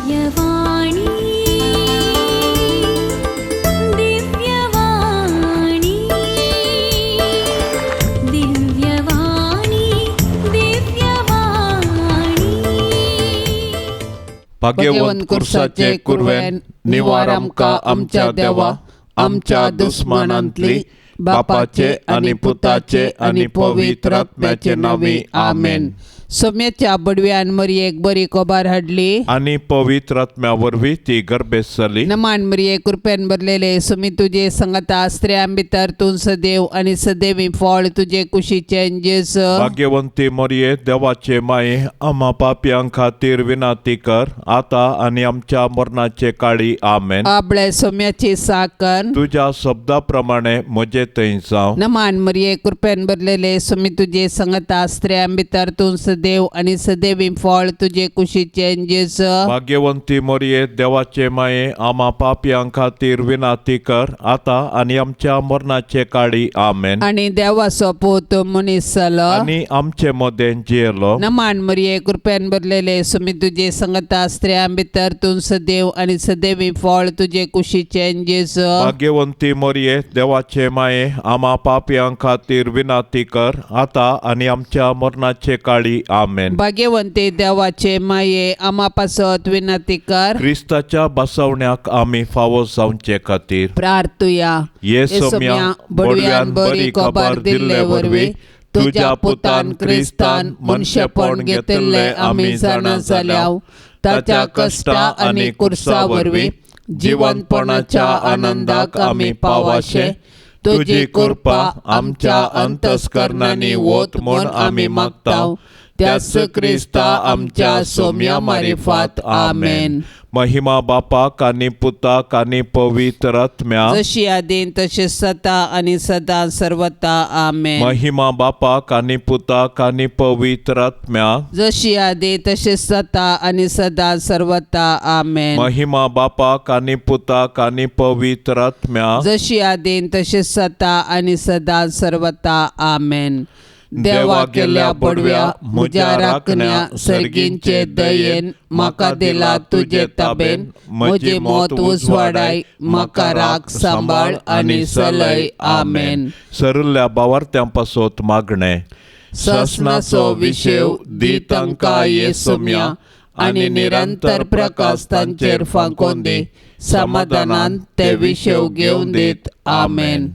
दिव्यवाणी, दिव्यवाणी, दिव्यवाणी, दिव्यवाणी. भाग्यवंत कुर्साचे कुरवेन निवार आमकां आमच्या देवा आमच्या दुस्मानांतली बापाचे आनी पुताचे आनी पवित्र आत्म्याचे नांवी आमेन. सोम्याच्या बडव्यान मरयेक बरी कोबार हाडली. आनी पवित्र आत्म्या वरवीं ती गर्भेस जाली. नमान मरिये, कृपेन भरलेले, सुमी तुजे संगता, स्त्रियां भितर तूं सदैव आनी सदैवी फळ तुजे कुशीचें जेजू. भाग्यवंती मोरये, देवाचे माये, आम्हा पापयां खातीर विनाती कर आता आनी आमच्या मरणाचे काळी. आमेन. आबळे सोम्याची साकन. तुज्या शब्दा प्रमाणे म्हजे थंय जावं. नमान मरिये, कृपेन भरलेले, सुमी तुजे संगता, स्त्रियां भितर तूं सदैव आनी सदैवी फळ तुजे कुशीचें जेजू. भाग्यवंती मोरये, देवाचे माये, आम्हा पापयां खातीर विनाती कर आता आनी आमच्या मरणाचे काळी. आमेन. आनी देवाचो पूत मनीस जालो. आनी आमचे मदें जियेलो. नमान मरिये, कृपेन भरलेले, सुमी तुजे संगता, स्त्रियां भितर तूं सदैव आनी सदैवी फळ तुजे कुशीचें जेजू. भाग्यवंती मोरये, देवाचे माये, आम्हा पापयां खातीर विनाती कर आता आनी आमच्या मरणाचे काळी. आमेन. भाग्यवंती देवाचे माये, आमा पासत विनंती कर. क्रिस्ताच्या बसवण्याक आमी फावो जावचे खातीर प्रार्थुया. ये सोम्या, बडव्यान बरी खबर दिल्ले वरवीं तुज्या पुतान क्रिस्तान मनशेपण घेतिल्लें आमी जाणा जाल्याव, ताच्या कश्टा आनी कुर्सा वरवीं जिवनपणाच्या आनंदाक आमी पावाशे तुजी कृपा आमच्या अंतस्करणांनी वत म्हूण आमी मागता, त्याच क्रिस्ता आमच्या सोम्या मारिफात. आमेन. महिमा बापाक आनी पुताक आनी पवित्र आत्म्याक. जशी आदीन तशी सता आनी सदा सर्वता. आमेन. महिमा बापाक आनी पुताक आनी पवित्र आत्म्याक. जशी आदी तशी सता आनी सदा सर्वता. आमेन. महिमा बापाक आनी पुताक आनी पवित्र आत्म्याक. जशी आदीन तशी सता आनी सदा सर्वता. आमेन. देवा केल्या बडव्या, म्हज्या राखण्या सर्गींचे दयेन म्हाका दिला तुजे ताबेन, म्हजी मौत उजवाडाय, म्हाका राख, सांबाळ आनी सलय. आमेन. सरुल्ल्या बावार्थ्यां पासत मागणें. ससनाचो विशेव दी तांकां येसुम्या आनी निरंतर प्रकाश तांचेर फांकोवन दी, समाधानान ते विशेव घेवन दीत. आमेन.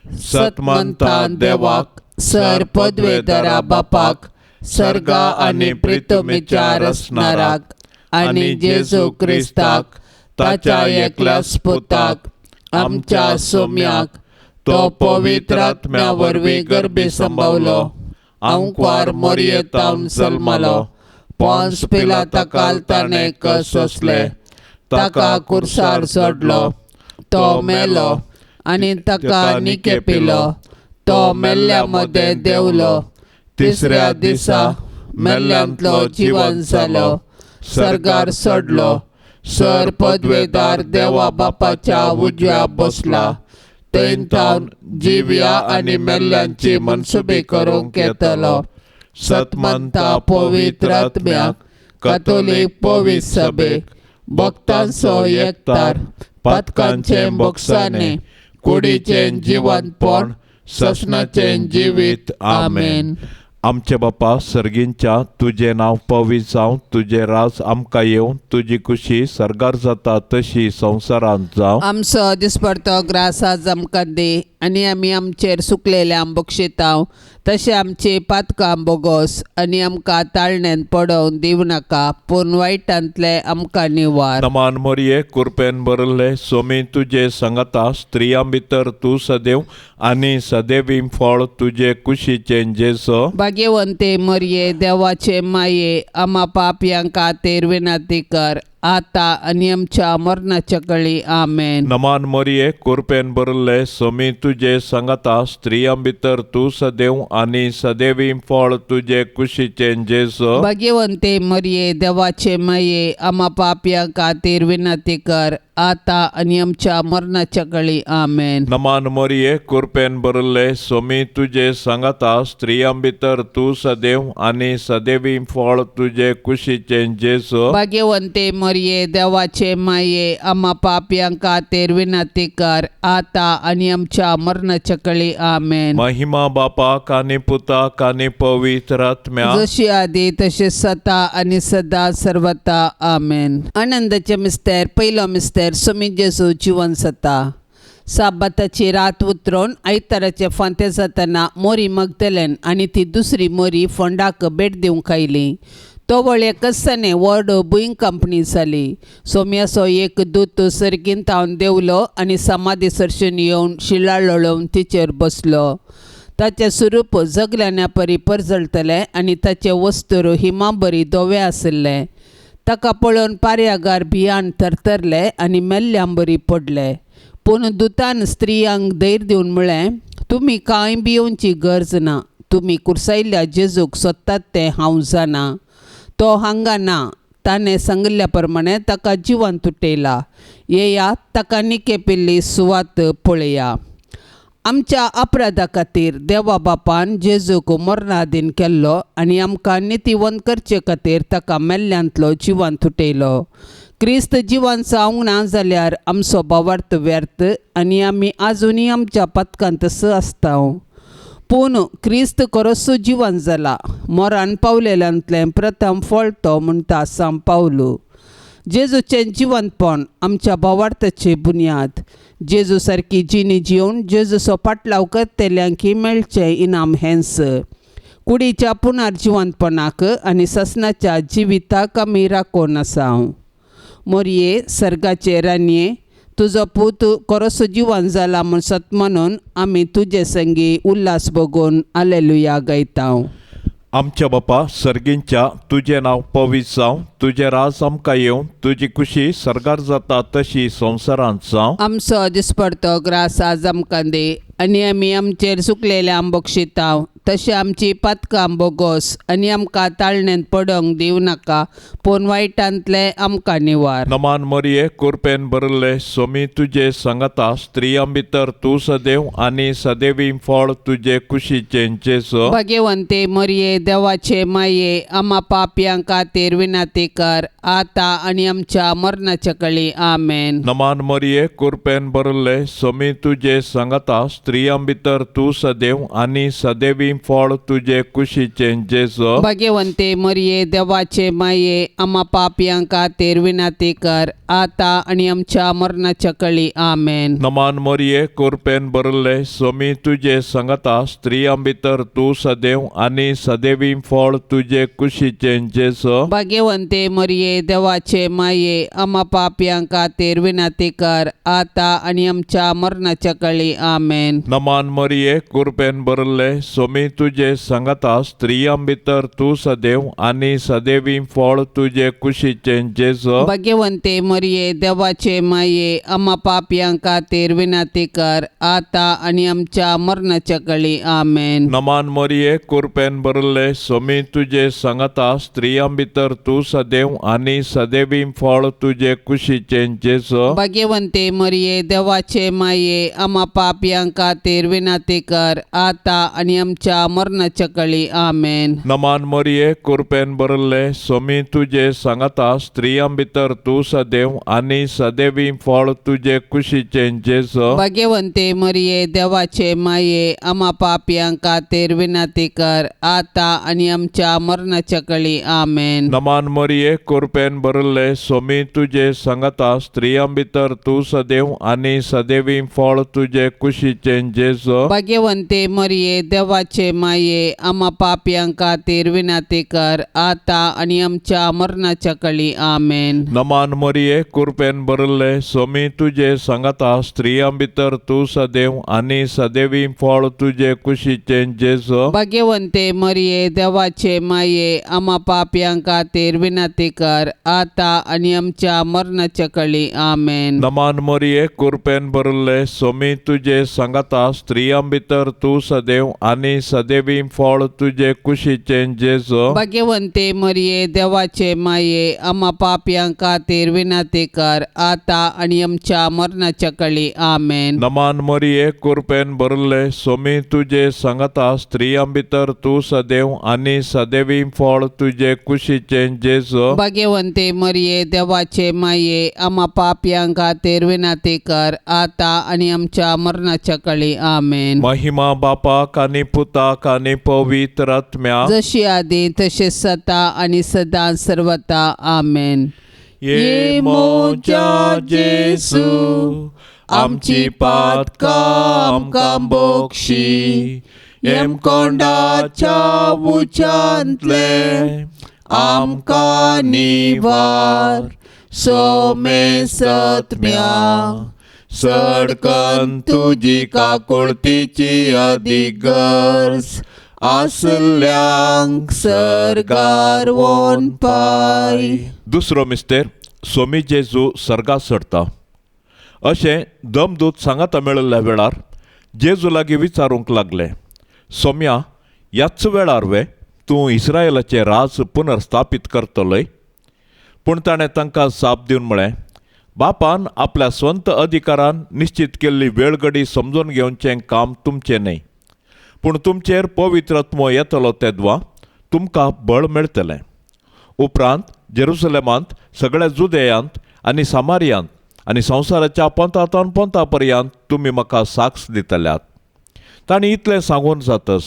सतमंता देवाक, सर पदवेधरा बापाक, सर्गा आनी प्रितमीच्या रसणाराक आनी जेजू क्रिस्ताक ताच्या एकल्याच पुताक आमच्या सोम्याक, तो पवित्र आत्म्या वरवीं गर्भी संभवलो, आंकवार मोरयेतावन जल्मलो, पोन्स पिलाता ताणें कस सोंसले, ताका कुर्सार चडलो, तो मेलो आनी ताका निकेपिलो, तो मेल्ल्या मदें देंवलो, तिसऱ्या दिसा मेल्ल्यांतलो जिवन जालो, सर्गार चडलो, सर पदवेदार देवा बापाच्या उजव्या बसला, थंय तावन जिव्या आनी मेल्ल्यांची मनसुबी करूंक येतलो. सतमंता पवित्र आत्म्याक, कथोलीक पवित्र सभेक, भक्तांचो एकतार, पातकांचें बोगसाणें, कुडीचें जिवनपण, ससनाचें जिवीत. आमेन. आमचे बापा सर्गींच्या, तुजें नांव पवित्र जावं, तुजें राज आमकां येवं, तुजी खुशी सर्गार जाता तशी संवसारांत जावं. आमचो दिसपडतो ग्रास आज आमकां दी आनी आमी आमचेर सुकलेल्या बक्षितांव तशें आमची पातकां बोगोस आनी आमकां ताळण्यान पडोवन दिवं नाका, पूण वायटांतले आमकां निवार. नमान मोरये, कुरपेन भरले, सोमी तुजे संगता, स्त्रियां भितर तूं सदैव आनी सदैवी फळ तुजे कुशीचें जेजो. भाग्यवंते मरये, देवाचे माये, आमा पापयां खातीर विनंती कर आता आनी आमच्या मरणाच्या कळी. आमेन. नमान मोरये, कुरपेन भरले, सोमी तुजे संगता, स्त्रियां भितर तूं सदैव आनी सदैवी फळ तुजे कुशीचें जेजो. भाग्यवंते मरये, देवाचे माये, आमा पापयां खातीर विनंती कर आतां आनी आमच्या मरणाच्या कळी. आमेन. नमान मोरये, कृपेन भरिल्ले, सोमी तुजे सांगाता, स्त्रियां भितर तूं सदैव आनी सदैवी फळ तुजे कुशीचें जेजू. भाग्यवंते मरये, देवाचे माये, आमा पापयां खातीर विनंती कर, आतां आनी आमच्या मरणाच्या कळी. आमेन. महिमा बापाक आनी पुताक आनी पवित्र आत्म्या, जशी आदी तशी सता आनी सदा सर्वता. आमेन. आनंदाचे मिस्तेर. पयलो मिस्तेर, सोमी जेजू जिवन सता. साबाताची रात उतरोवन आयताराचे फांते जातना मोरी मगदलेन आनी ती दुसरी मोरी फोंडाक भेट दिवंक आयली. तवळ एकच व्हड भूंय कंपनी जाली. सोम्याचो एक दूत सर्गींत हांव देंवलो आनी समाधी सरसून येवन शिळा लोळोवन तिचेर बसलो. ताचें स्वरूप जगल्यान्या परी परजळटलें आनी ताचें वस्तूर हिमाबरी धवें आशिल्लें. ताका पळोवन पारयागार भियान थरथरले आनी मेल्ल्यांबरी पडले. पूण दुतान स्त्रियांक धैर्य दिवन म्हळें, तुमी कांय भियोवची गरज ना. तुमी कुर्सायल्ल्या जेजूक सोदतात तें हांव जाणा. तो हांगा ना. ताणें सांगिल्ल्या प्रमाणे ताका जिवन तुटयला. येया, ताका निकेपिल्ली सुवात पळया. आमच्या अपराधा खातीर देवा बापान जेजूक मरणादीन केल्लो आनी आमकां नितीवंत करचे खातीर ताका मेल्ल्यांतलो जिवन तुटयलो. क्रिस्त जिवन जावंक ना जाल्यार आमचो भावार्थ व्यर्थ आनी आमी आजुनूय आमच्या पथकांत आसता. पूण क्रिस्त खरोच जिवन जाला, मरण पावलेल्यांतलें प्रथम फळ तो म्हणटा सांग पावलू. जेजूचें जिवंतपण आमच्या भावार्थाची बुन्याद. जेजू सारकी जिणी जिवन जेजूचो पाटलाव करतल्यांक मेळचें इनाम हेंच. कुडीच्या पुनर्जिवंतपणाक आनी ससनाच्या जिविताक आमी राखून आसा. मोरये, सर्गाचे रानये, तुजो पूत खरोसो जिवन जाला म्हूण सत म्हणून आमी तुजे संगी उल्हास बगून आलेलुया गायता. आमच्या बापा सर्गींच्या, तुजें नांव पवित्र जावं, तुजें राज आमकां येवं, तुजी खुशी सर्गार जाता तशी संवसारांत जावं. आमचो दिसपडतो ग्रास आज आमकां दी आनी आमी आमचेर सुकलेल्या बक्षितांव तशें आमची पातकां बोगोस आनी आमकां ताळण्यांत पडोंक दिवं नाका, पूण वायटांतलें आमकां निवार. नमान मरिये, कृपेन भरिल्ले, सोमी तुजे सांगाता, स्त्रियां भितर तूं सदैव आनी सदैवी फळ तुजे कुशीचें जेजू. भाग्यवंते मरिये, देवाचे माये, आमा पापयां खातीर विनंती कर, आतां आनी आमच्या मरणाच्या कळी. आमेन. नमान मरिये, कृपेन भरिल्ले, सोमी तुजे सांगाता, स्त्रियां भितर तूं सदैव आनी सदैवी फळ तुजे कुशीचें जेजू. भाग्यवंते मरिये, देवाचे माये, आमा पापयां खातीर विनंती कर, आतां आनी आमच्या मरणाच्या कळी. आमेन. नमान मरिये, कृपेन भरिल्ले, सोमी तुजे सांगाता, स्त्रियां भितर तूं सदैव आनी सदैवी फळ तुजे कुशीचें जेजू. भाग्यवंते मरिये, देवाचे माये, आमा पापयां खातीर विनंती कर, आतां आनी आमच्या मरणाच्या कळी. आमेन. नमान मरिये, कृपेन भरिल्ले, सोमी तुजे सांगाता, स्त्रियां भितर तूं सदैव आनी सदैवी फळ तुजे कुशीचें जेजू. भाग्यवंते मरिये, देवाचे माये, आमा पापयां खातीर विनंती कर, आतां आनी आमच्या मरणाच्या कळी. आमेन. नमान मरिये, कृपेन भरिल्ले, सोमी तुजे सांगाता, स्त्रियां भितर तूं सदैव आनी सदैवी फळ तुजे कुशीचें जेजू. भाग्यवंते मरिये, देवाचे माये, आमा पापयां खातीर विनंती कर, आतां आनी आमच्या मरणाच्या कळी. आमेन. नमान मरिये, कृपेन भरिल्ले, सोमी तुजे सांगाता, स्त्रियां भितर तूं सदैव आनी सदैवी फळ तुजे कुशीचें जेजू. भाग्यवंते मरिये, देवाचे माये, आमा पापयां खातीर विनंती कर, आतां आनी आमच्या मरणाच्या कळी. आमेन. नमान मरिये, कृपेन भरिल्ले, सोमी तुजे सांगाता, स्त्रियां भितर तूं सदैव आनी सदैवी फळ तुजे कुशीचें जेजू. भाग्यवंते मरिये, देवाचे माये, आमा पापयां खातीर विनंती कर, आतां आनी आमच्या मरणाच्या कळी. आमेन. नमान मरिये, कृपेन भरिल्ले, सोमी तुजे सांगाता, स्त्रियां भितर तूं सदैव आनी सदैवी फळ तुजे कुशीचें जेजू. भाग्यवंते मरिये, देवाचे माये, आमा पापयां खातीर विनंती कर, आतां आनी आमच्या मरणाच्या कळी. आमेन. नमान मरिये, कृपेन भरिल्ले, सोमी तुजे सांगाता, सांगाता, स्त्रियां भितर तूं सदैव आनी सदैवी फळ तुजे कुशीचें जेजू। भाग्यवंते मरिये देवाचे माये, आम्हा पापयां खातीर विनंती कर, आता आनी आमच्या मरणाच्या कळी। आमेन। नमान मरिये, कृपेन भरले, सोमी तुजे सांगाता, स्त्रियां भितर तूं सदैव आनी सदैवी फळ तुजे कुशीचें जेजू। भाग्यवंते मरिये देवाचे माये, आम्हा पापयां खातीर विनंती कर, आता आनी आमच्या मरणाच्या कळी। आमेन। महिमा बापाक आनी पुताक आनी पवित्र आत्म्याक, जशी आदी तशें सता आनी सदां सर्वता। आमेन। ये मोजा जेसू, आमची पातकां आमकां बोक्षी, येमकोंडाच्या उच्चांतले आमकां निवार, सोमे सत्म्या सडकन तुजी काकुळतीची अदीक गरज आसल्यांक सर्गार वोन पाय। दुसरो मिस्तेर, सोमी जेजू सर्गा चडता अशें दमदूत सांगाता मेळिल्ल्या वेळार जेजू लागीं विचारूंक लागले, सोम्या, ह्याच वेळार वे तूं इस्रायलाचें राज पुनर्स्थापीत करतलोय? पूण ताणें तांकां जाप दिवन म्हळें, बापान आपल्या स्वंत अधिकारान निश्चित केल्ली वेळगडी समजून घेवचें काम तुमचें न्हय, पूण तुमचेर पवित्र आत्मो येतलो तेदवा तुमकां बळ मेळटलें। उपरांत जेरुसलेमांत, सगळ्या जुदेयांत आनी सामारियांत आनी संवसाराच्या पोंतांतावन पोंता पर्यंत तुमी म्हाका साक्ष दितल्यात। तांणी इतलें सांगून जातच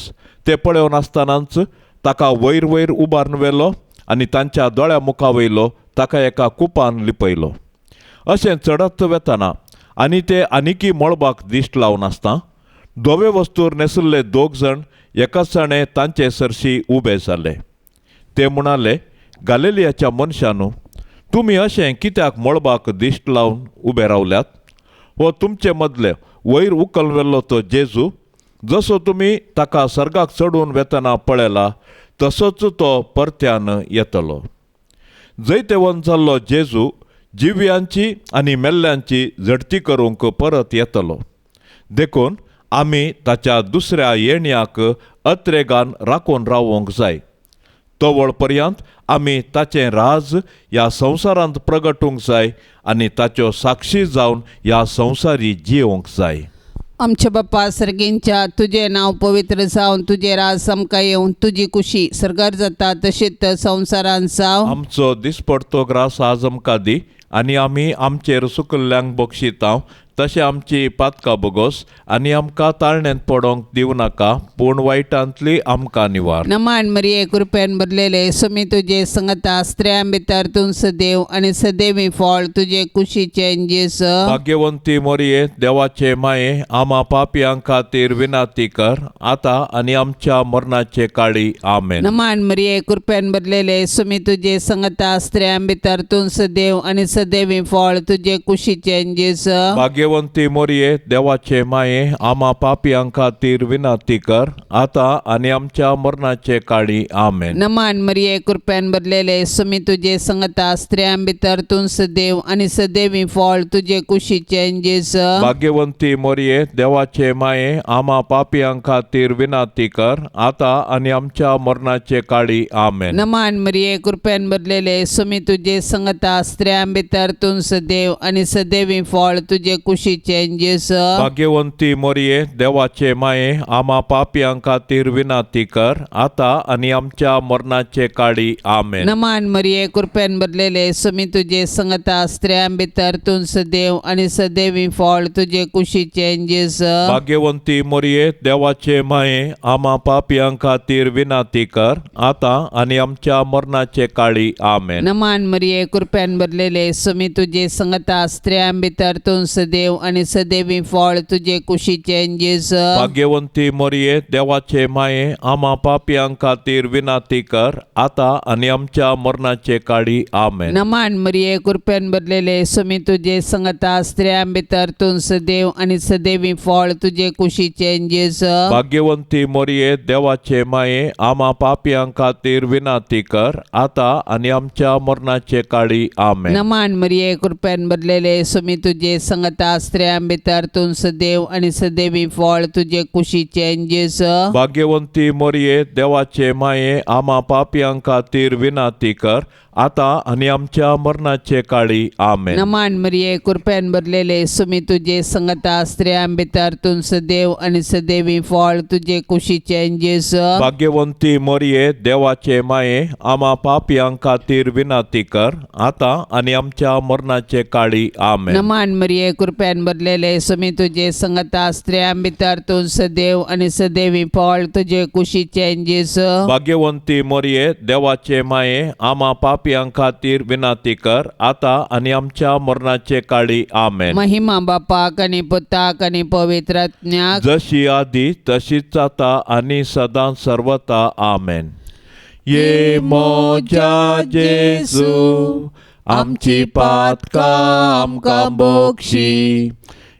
ते पळोवन आसतनाच ताका वयर वयर उबारून व्हेलो आनी तांच्या दोळ्या मुखा वयलो ताका एका कुपान लिपयलो। अशें चडत वेतना आनी ते आनिकी मळबाक दिश्ट लावन आसता धवे वस्तूर न्हेसिल्ले दोग जाण एकाच तांचे सरशी उबे जाले। ते म्हणाले, गालिलियाच्या मनशानू, तुमी अशें कित्याक मळबाक दिश्ट लावन उबे रावल्यात? हो तुमचे मदले वयर उखल व्हेल्लो तो जेजू, जसो तुमी ताका सर्गाक चडून वेतना पळयला तसोच तो परत्यान येतलो। जैतेवंत जाल्लो जेजू जिव्यांची आनी मेल्ल्यांची झडती करूंक परत येतलो। देखून आमी ताच्या दुसऱ्या येण्याक अत्रेगान राखून रावोंक जाय। तवळ पर्यंत आमी ताचें राज ह्या संवसारांत प्रगटूंक जाय आनी ताच्यो साक्षी जावन ह्या संवसारी जियोंक जाय। आमच्या बाप्पा सर्गींच्या, तुजें नांव पवित्र जावन तुजें राज आमकां येवन तुजी कुशी सर्गार जाता तशेंच संवसारांत जावं। आमचो दिसपडतो ग्रास आज आमकां दी आनी आमी आमचेर सुकल्ल्यांक बक्षितांव तशें आमची पातकां बोगोस आनी आमकां ताळण्यांत पडोंक दिवं नाका, पूण वायटांतली आमकां निवार। नमान मरिये, कृपेन भरलेले, सुमी तुजे संगता, स्त्रियां भितर तूं सदैव आनी सदैवी फळ तुजे कुशीचें जेजू। भाग्यवंती मोरये, देवाचे माये, आमा पापयां खातीर विनंती कर, आतां आनी आमच्या मरणाचे काळी। आमेन। नमान मरिये, कृपेन भरलेले, सुमी तुजे संगता, स्त्रियां भितर तूं सदैव आनी सदैवी फळ तुजे कुशीचें जेजू। भाग्यवंती मोरये, देवाचे माये, आमा पापयां खातीर विनंती कर, आतां आनी आमच्या मरणाचे काळी। आमेन। नमान मरिये, कृपेन भरलेले, सुमी तुजे संगता, स्त्रियां भितर तूं सदैव आनी सदैवी फळ तुजे कुशीचें जेजू। भाग्यवंती मोरये, देवाचे माये, आमा पापयां खातीर विनंती कर, आतां आनी आमच्या मरणाचे काळी। आमेन। नमान मरिये, कृपेन भरलेले, सुमी तुजे संगता, स्त्रियां भितर तूं सदैव आनी सदैवी फळ तुजे कुशीचें जेजू। भाग्यवंती मोरये, देवाचे माये, आमा पापयां खातीर विनंती कर, आतां आनी आमच्या मरणाचे काळी। आमेन। नमान मरिये, कृपेन भरलेले, सुमी तुजे संगता, स्त्रियां भितर तूं सदैव आनी सदैवी फळ तुजे कुशीचें जेजू। भाग्यवंती मोरये, देवाचे माये, आमा पापयां खातीर विनंती कर, आतां आनी आमच्या मरणाचे काळी। आमेन। नमान मरिये, कृपेन भरलेले, सुमी तुजे संगता, स्त्रियां भितर तूं सदैव आनी सदैवी फळ तुजे कुशीचें जेजू। भाग्यवंती मोरये, देवाचे माये, आमा पापयां खातीर विनंती कर, आतां आनी आमच्या मरणाचे काळी। आमेन। नमान मरिये, कृपेन भरलेले, सुमी तुजे संगता, स्त्रियां भितर तूं सदैव आनी सदैवी फळ तुजे कुशीचें जेजू। भाग्यवंती मोरये, देवाचे माये, आमा पापयां खातीर विनंती कर, आतां आनी आमच्या मरणाचे काळी। आमेन। नमान मरिये, कृपेन भरलेले, सुमी तुजे संगता, स्त्रियां भितर तूं सदैव आनी सदैवी फळ तुजे कुशीचें जेजू. भाग्यवंती मोरये, देवाचे माये, आमा पापयां खातीर विनाती कर, आतां आनी आमच्या मरणाचे काळी. आमेन. नमान मरिये, कृपेन भरलेले, सुमी तुजे संगता, स्त्रियां भितर तूं सदैव आनी सदैवी फळ तुजे कुशीचें जेजू. भाग्यवंती मोरये, देवाचे माये, आमा पापयां खातीर विनाती कर, आतां आनी आमच्या मरणाचे काळी. आमेन. नमान मरिये, कृपेन भरलेले, सुमी तुजे संगता, स्त्रियां भितर तूं सदैव आनी सदैवी फळ तुजे कुशीचें जेजू. भाग्यवंती मोरये, देवाचे माये, आमा पापयां खातीर विनाती कर, आतां आनी आमच्या मरणाचे काळी. आमेन. महिमा बापाक आनी पुताक आनी पवित्र आत्म्याक, जशी आदी तशीच आता आनी सदां सर्वता. आमेन. ये मोजा जेजू, आमची पातकां आमकां बोक्षी,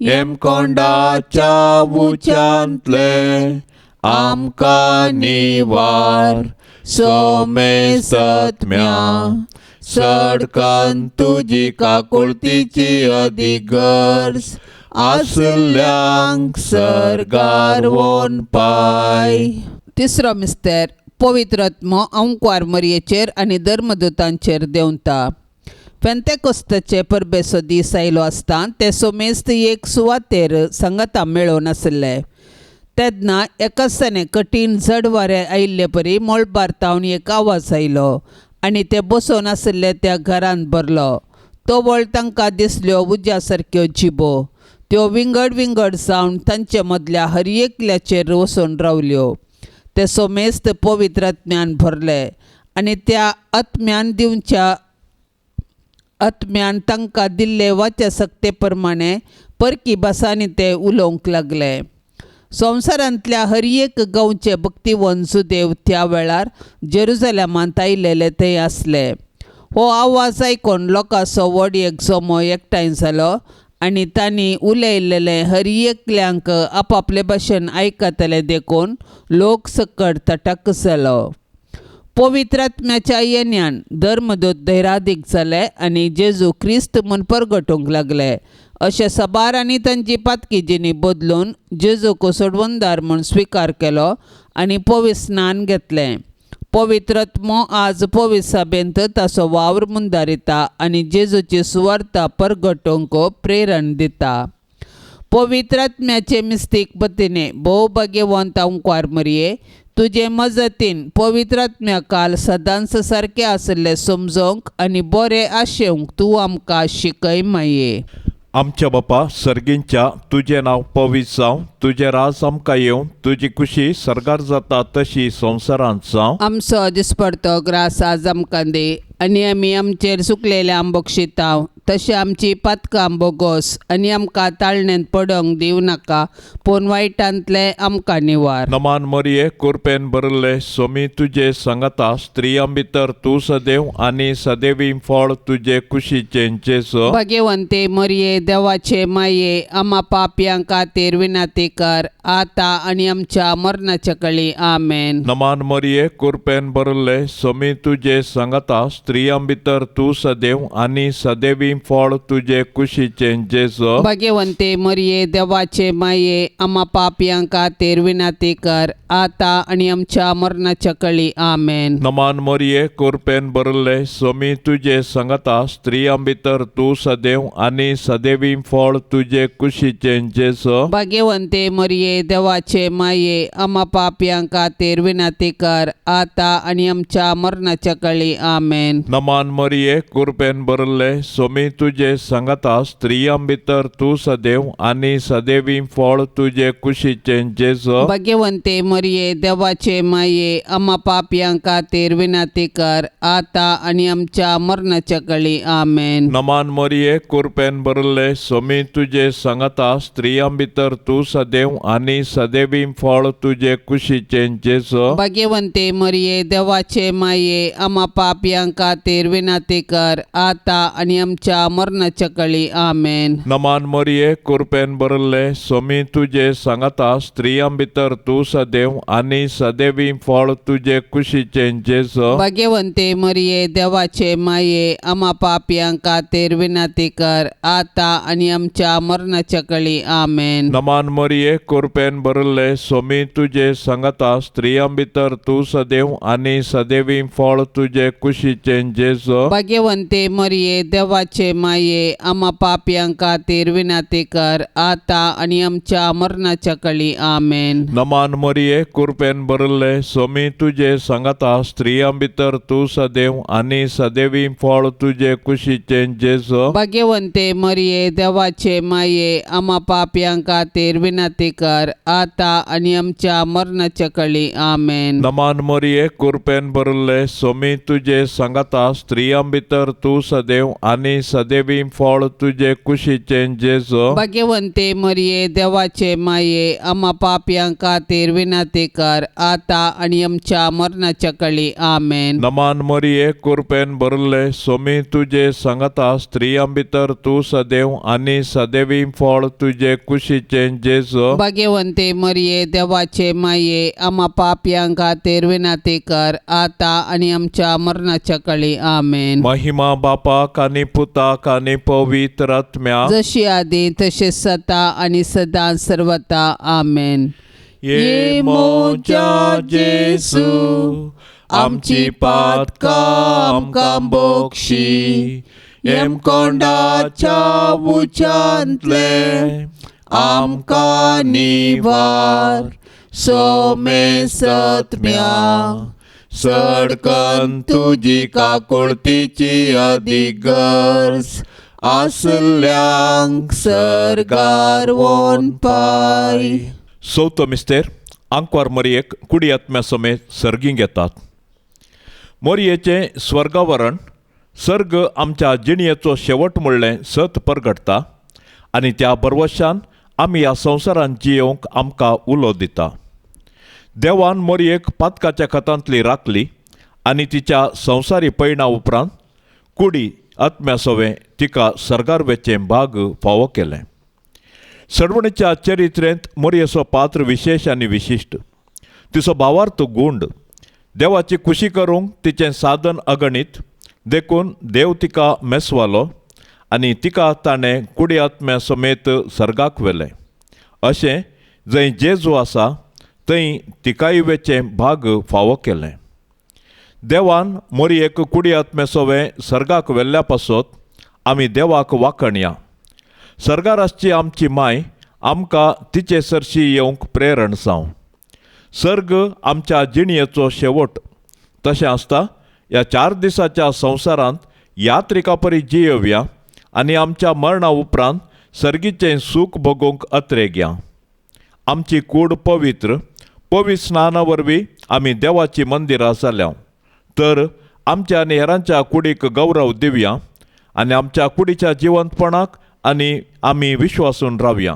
हेमकोंडाच्या उच्यांतले आमकां निवार, सोमेसत्म्या सडकन तुजी काकुळतीची अदीक गरज आसल्यांक सर्गार वोन पाय. तिसरो मिस्तेर, पवित्र आत्मो अंकवार मरयेचेर आनी धर्मदूतांचेर देंवता. पेंतेकोस्ताचे परबेचो दीस आयलो आसता ते सोमेस्त एक सुवातेर सांगाता मेळोवन आशिल्ले. तेन्ना एकासाने कठीण जड वारें आयिल्ले परी मळबार तावन एक आवाज आयलो आनी ते बसोवन आशिल्ले त्या घरांत भरलो. तवळ तांकां दिसल्यो उज्या सारक्यो जिबो, त्यो विंगड विंगड जावन तांचे मदल्या हर एकल्याचेर वचून रावल्यो. ते सोमेस्त पवित्र आत्म्यान भरले आनी त्या आत्म्यान दिवच्या आत्म्यान तांकां दिल्ले वाच्या सक्ते प्रमाणे परकी भासांनी ते उलोवंक लागले. संवसारांतल्या हर एक गांवचे भक्तिवन सुदेव त्या वेळार जेरुजलेमांत आयलेले थंय आसले. हो आवाज आयकून लोकांचो व्हड एक जमो एकठांय जालो आनी तांणी उलयलेलें हर एकल्यांक आपापले भाशेन आयकतले देखून लोक सकट तटक जालो. पवित्र आत्म्याच्या येण्यान धर्मदूत धैरादीक जाले आनी जेजू क्रिस्त म्हूण परगटूंक लागले. अशें साबार आनी तांची पातकी जिणी बदलून जेजूक सोडवणदार म्हूण स्विकार केलो आनी पवित्र स्नान घेतलें. पवित्र आत्मो आज पवित्र सभेंत ताचो वावर मुंदारिता आनी जेजूची सुवार्ता परगटूंक प्रेरण दिता. पवित्र आत्म्याचे मिस्तीक पतीने भोव भाग्यवंत अंकवार मरये, तुजे मजतीन पवित्र आत्म्या काल सदांच सारकें आशिल्लें समजोवंक आनी बरें आशेवंक तूं आमकां शिकय माये. आमच्या बापा सर्गींच्या, तुजें नांव पवित्र जावं, तुजें राज आमकां येवं, तुजी खुशी सर्गार जाता तशी संवसारांत जावं. आमचो दिसपडतो ग्रास आज आमकां दी आनी आमी आमचेर सुकलेल्या आंबोक शिताव तशें आमची पातकां बोगोस आनी आमकां ताळण्यांत पडोवंक दिवं नाका, पूण वायटांतलें आमकां निवार. नमान मरिये, कुरपेन भरिल्ले, सोमी तुजे सांगाता, स्त्रियां भितर तूं सदैव आनी सदैवी फळ तुजे कुशीचें जेजू. भाग्यवंते मरिये, देवाचे माये, आमा पापयां खातीर विनंती कर, आतां आनी आमच्या मरणाच्या कळी. आमेन. नमान मरिये, कुरपेन भरिल्ले, सोमी तुजे सांगाता, स्त्रियां भितर तूं सदैव आनी सदैवी फळ तुजे कुशीचें जेजू. भाग्यवंते मरिये, देवाचे माये, आमा पापयां खातीर विनंती कर, आतां आनी आमच्या मरणाच्या कळी. आमेन. नमान मरिये, कुरपेन भरिल्ले, सोमी तुजे सांगाता, स्त्रियां भितर तूं सदैव आनी सदैवी फळ तुजे कुशीचें जेजू. भाग्यवंते मरिये, देवाचे माये, आमा पापयां खातीर विनंती कर, आतां आनी आमच्या मरणाच्या कळी. आमेन. नमान मरिये, कुरपेन भरिल्ले, सोमी तुजे सांगाता, स्त्रियां भितर तूं सदैव आनी सदैवी फळ तुजे कुशीचें जेजू. भाग्यवंते मरिये, देवाचे माये, आमा पापयां खातीर विनंती कर, आतां आनी आमच्या मरणाच्या कळी. आमेन. नमान मरिये, कुरपेन भरिल्ले, सोमी तुजे सांगाता, स्त्रियां भितर तूं सदैव आनी सदैवी फळ तुजे कुशीचें जेजू. भाग्यवंते मरिये, देवाचे माये, आमा पापयां खातीर विनंती कर, आतां आनी आमच्या आमच्या मरणाच्या कळी. आमेन. नमान मरिये, कुरपेन भरले, सोमी तुजे सांगाता, स्त्रियां भितर तूं सदैव आनी सदैवी फळ तुजे कुशीचें जेजू. भाग्यवंते मरिये, देवाचे माये, आमा पापयां खातीर विनंती कर, आता आनी आमच्या मरणाच्या कळी. आमेन. नमान मरिये, कुरपेन भरले, सोमी तुजे सांगाता, स्त्रियां भितर तूं सदैव आनी सदैवी फळ तुजे कुशीचें जेजू. भाग्यवंते मरिये, देवाचे माये, आमा पापयां खातीर विनंती कर, आता आनी आमच्या मरणाच्या कळी. आमेन. नमान मरिये, कुरपेन भरले, सोमी तुजे सांगाता, स्त्रियां भितर तूं सदैव आनी सदैवी फळ तुजे कुशीचें जेजू. भाग्यवंते मरिये, देवाचे माये, आमा पापयां खातीर विनंती कर, आता आनी आमच्या मरणाच्या कळी. आमेन. नमान मरिये, कुरपेन भरले, सोमी तुजे सांगाता, स्त्रियां भितर तूं सदैव आनी सदैवी फळ तुजे कुशीचें जेजू. भाग्यवंते मरिये, देवाचे माये, आमा पापयां खातीर विनंती कर, आता आनी आमच्या मरणाच्या कळी. आमेन. नमान मरिये, कुरपेन भरले, सोमी तुजे सांगाता, स्त्रियां भितर तूं सदैव आनी सदैवी फळ तुजे कुशीचें जेजू. भाग्यवंते मरिये, देवाचे माये, आमा पापयां खातीर विनंती कर, आता आनी आमच्या मरणाच्या कळी. आमेन. महिमा बापाक आनी पुताक आनी पवित्र आत्म्याक, जशी आदी तशें सता आनी सदां सर्वता. आमेन. ये मोजा जेसू, आमची पातकां आमकां बोक्षी, येमकोंडाच्या उच्यांतले आमकां निवार, सोमे सत्म्या सडकन तुजी काकुळतीची अदीक गरज आसल्यांक सर्गार वोन पाय. चवथो मिस्तेर, आंकवार मरयेक कुडी आत्म्या समेत सर्गीं घेतात. मोरयेचें स्वर्गावरण सर्ग आमच्या जिणयेचो शेवट म्हणलें सत परगटता आनी त्या बरवशान आमी ह्या संवसारांत जियेवंक आमकां उलो दिता. देवान मोरयेक पातकाच्या खतांतली राखली आनी तिच्या संवसारी पयणा उपरांत कुडी आत्म्या सवें तिका सर्गार वेचें भाग फावो केलें. सडवणीच्या चरित्रेंत मोरयेचो पात्र विशेश आनी विशिश्ट. तिचो भावार्थ गुंड, देवाची खुशी करूंक तिचें साधन अगणीत, देखून देव तिका मेसवालो आनी तिका ताणें कुडी आत्म्या समेत सर्गाक व्हेलें. अशें जंय जेजू आसा थंय तिकाय वेचें भाग फावो केलें. देवान मोरयेक कुडी आत्म्या सवें सर्गाक व्हेल्ल्या पासत आमी देवाक वाखणया. सर्गार आसची आमची माय आमकां तिचे सरशी येवंक प्रेरण जावं. सर्ग आमच्या जिणयेचो शेवट. तशें आसता ह्या 4 दिसाच्या संवसारांत यात्रिका परी जियेवया आनी आमच्या मरणा उपरांत सर्गीचें सूख भोगूंक अत्रेगया. आमची कूड पवित्र पवित्र स्नाना वरवीं आमी देवाची मंदिरां जाल्या, तर आमच्या आनी हेरांच्या कुडीक गौरव दिवया आनी आमच्या कुडीच्या जिवंतपणाक आनी आमी विश्वासून रावया.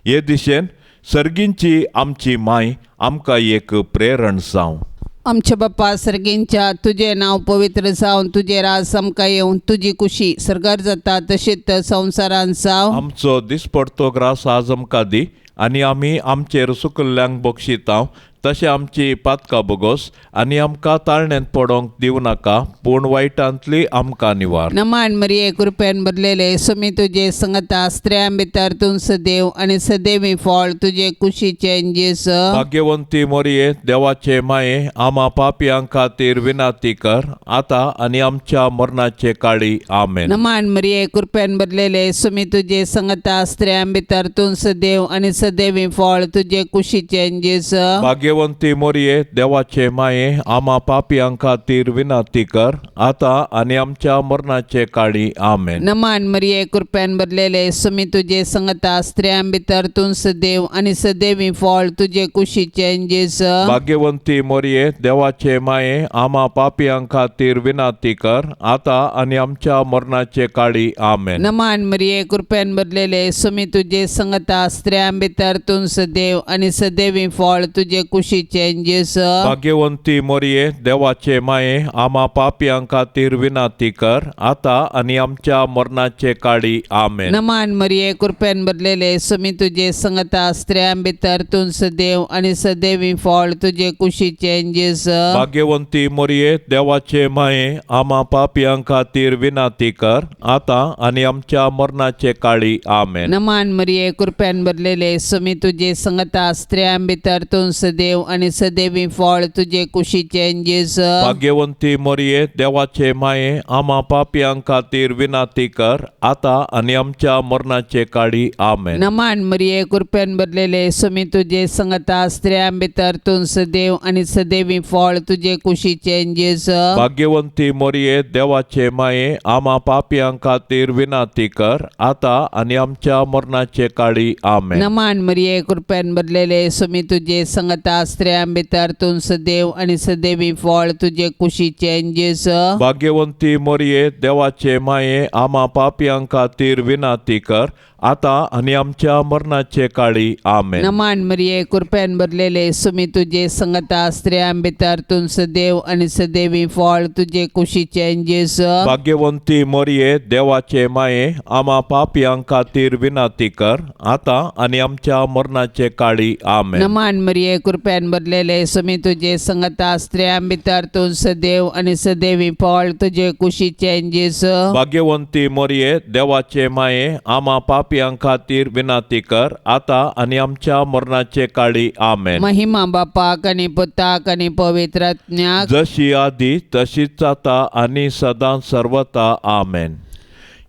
हे दिशेन सर्गींची आमची माय आमकां एक प्रेरण जावं. आमच्या बाप्पा सर्गींच्या, तुजें नांव पवित्र जावन, तुजें राज आमकां येवन, तुजी कुशी सर्गार जाता तशेंच संवसारांत जावं. आमचो दिसपडतो ग्रास आज आमकां दी आनी आमी आमचेर सुकल्ल्यांक बक्षितांव, तशें आमची पातकां बोगोस आनी आमकां ताळण्यांत पडोंक दिवं नाका, पूण वायटांतली आमकां निवार. नमान मरिये, कृपेन भरलेले, सुमी तुजे संगता, स्त्रियां भितर तूं सदैव आनी सदैवी फळ तुजे कुशीचें जेजू. भाग्यवंती मोरये, देवाचे माये, आमा पापयां खातीर विनंती कर, आतां आनी आमच्या मरणाचे काळी. आमेन. नमान मरिये, कृपेन भरलेले, सुमी तुजे संगता, स्त्रियां भितर तूं सदैव आनी सदैवी फळ तुजे कुशीचें जेजू. भाग्यवंती मोरये, देवाचे माये, आमा पापयां खातीर विनंती कर, आतां आनी आमच्या मरणाचे काळी. आमेन. नमान मरिये, कृपेन भरलेले, सुमी तुजे संगता, स्त्रियां भितर तूं सदैव आनी सदैवी फळ तुजे कुशीचें जेजू. भाग्यवंती मोरये, देवाचे माये, आमा पापयां खातीर विनंती कर, आतां आनी आमच्या मरणाचे काळी. आमेन. नमान मरिये, कृपेन भरलेले, सुमी तुजे संगता, स्त्रियां भितर तूं सदैव आनी सदैवी फळ तुजे कुशीचें जेजू. भाग्यवंती मोरये देवाचे माये आमा पापयां खातीर विनाती कर आतां आनी आमच्या मरणाचे काळी. आमेन. नमान मरिये, कृपेन भरलेले, सुमी तुजे संगता, स्त्रियां भितर तूं सदैव आनी सदैवी फळ तुजे कुशीचें जेजू. भाग्यवंती मोरये देवाचे माये आमा पापयां खातीर विनाती कर आतां आनी आमच्या मरणाचे काळी. आमेन. नमान मरिये, कृपेन भरलेले, सुमी तुजे संगता, स्त्रियां भितर तूं सदैव आनी सदैवी फळ तुजे कुशीचें जेजू. भाग्यवंती मोरये देवाचे माये आमा पापयां खातीर विनाती कर आतां आनी आमच्या मरणाचे काळी. आमेन. नमान मरिये, कृपेन भरलेले, सुमी तुजे संगता, स्त्रियां भितर तूं सदैव आनी सदैवी फळ तुजे कुशीचें जेजू. भाग्यवंती मोरये देवाचे माये आमा पापयां खातीर विनाती कर आतां आनी आमच्या मरणाचे काळी. आमेन. नमान मरिये, कृपेन भरलेले, सुमी तुजे संगता, स्त्रियां भितर तूं सदैव आनी सदैवी फळ तुजे कुशीचें जेजू. भाग्यवंती मोरये देवाचे माये आमा पापयां खातीर विनाती कर आतां आनी आमच्या मरणाचे काळी. आमेन. नमान मरिये, कृपेन भरलेले, सुमी तुजे संगता, स्त्रियां भितर तूं सदैव आनी सदैवी फळ तुजे कुशीचें जेजू. भाग्यवंती मोरये देवाचे माये आमा पापयां खातीर विनाती कर आतां आनी आमच्या मरणाचे काळी. आमेन. नमान मरिये, कृपेन भरलेले, सुमी तुजे संगता, स्त्रियां भितर तूं सदैव आनी सदैवी फळ तुजे कुशीचें जेजू. भाग्यवंती मोरये देवाचे माये आमा पापयां खातीर विनाती कर आतां आनी आमच्या मरणाचे काळी. आमेन. महिमा बापाक आनी पुताक आनी पवित्र आत्म्याक, जशी आदी तशीच जाता आनी सदां सर्वता. आमेन.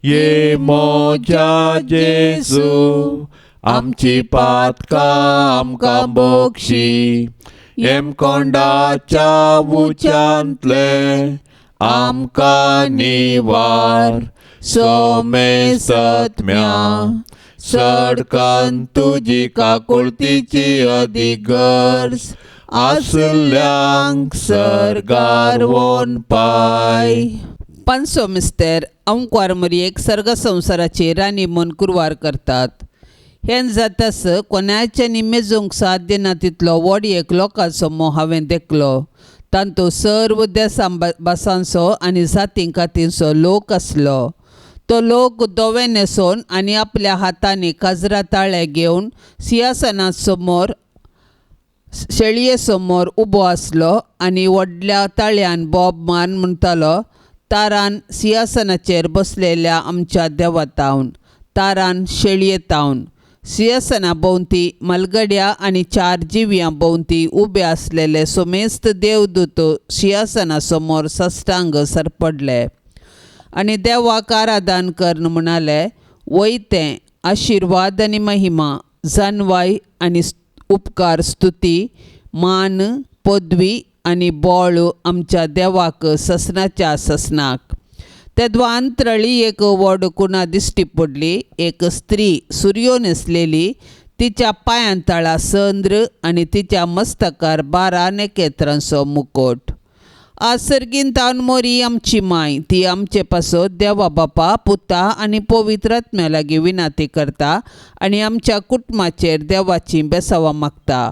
ये मोजा जेजू आमची पातकां आमकां बोक्षी, हेमकोंडाच्या उच्यांतले आमकां निवार, सोमे सत्म्या सडकन तुजी काकुळतीची अदीक गरज आसल्यांक सर्गार वोन पाय. पानसो मिस्तेर अंकवार मरयेक सर्ग संवसाराची राणी म्हूण कुरवार करतात. हें जातास कोणाच्यानी मेजूंक साध्य ना तितलो व्हड एक लोकांचो मोह हांवें देखलो. तांतू सर्व देसां भासांचो आनी जातीं कातींचो लोक आसलो. तो लोक दोवे न्हेसोवन आनी आपल्या हातांनी काजरा ताळे घेवन सिंहासना समोर शेळये समोर उबो आसलो आनी व्हडल्या ताळ्यान बोब मान म्हणटालो, तारान सिंहासनाचेर बसलेल्या आमच्या देवातावन, तारान शेळयेतावन. सिंहासना भोंवती मलगड्या आनी चार जिव्यां भोंवती उबे आसलेले सोमेस्त देवदूत सिंहासना समोर साश्टांग सरपडले आनी देवाक आराधन करून म्हणाले, वयतें आशिर्वाद आनी महिमा, जानवाय आनी उपकार, स्तुती, मान, पदवी आनी बळ आमच्या देवाक ससनाच्या ससनाक. तेदवा अंतरळी एक व्हड कुणा दिश्टी पडली. एक स्त्री सुरयो न्हेसलेली, तिच्या पांयां तळा चंद्र आनी तिच्या मस्तकार 12 नखेत्रांचो मुकोट. आज सर्गीन तावन मोरी आमची माय, ती आमचे पासत देवा बापा, पुता आनी पवित्र आत्म्या लागीं विनाती करता आनी आमच्या कुटुंबाचेर देवाची बेसावां मागता.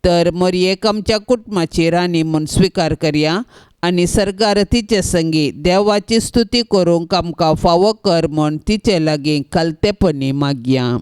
तर मोरयेक आमच्या कुटुंबाची राणी म्हूण स्विकार करया आनी सर्गार तिचे संगी देवाची स्तुती करूंक आमकां फावो कर म्हूण तिचे लागीं खालतेपणी मागया.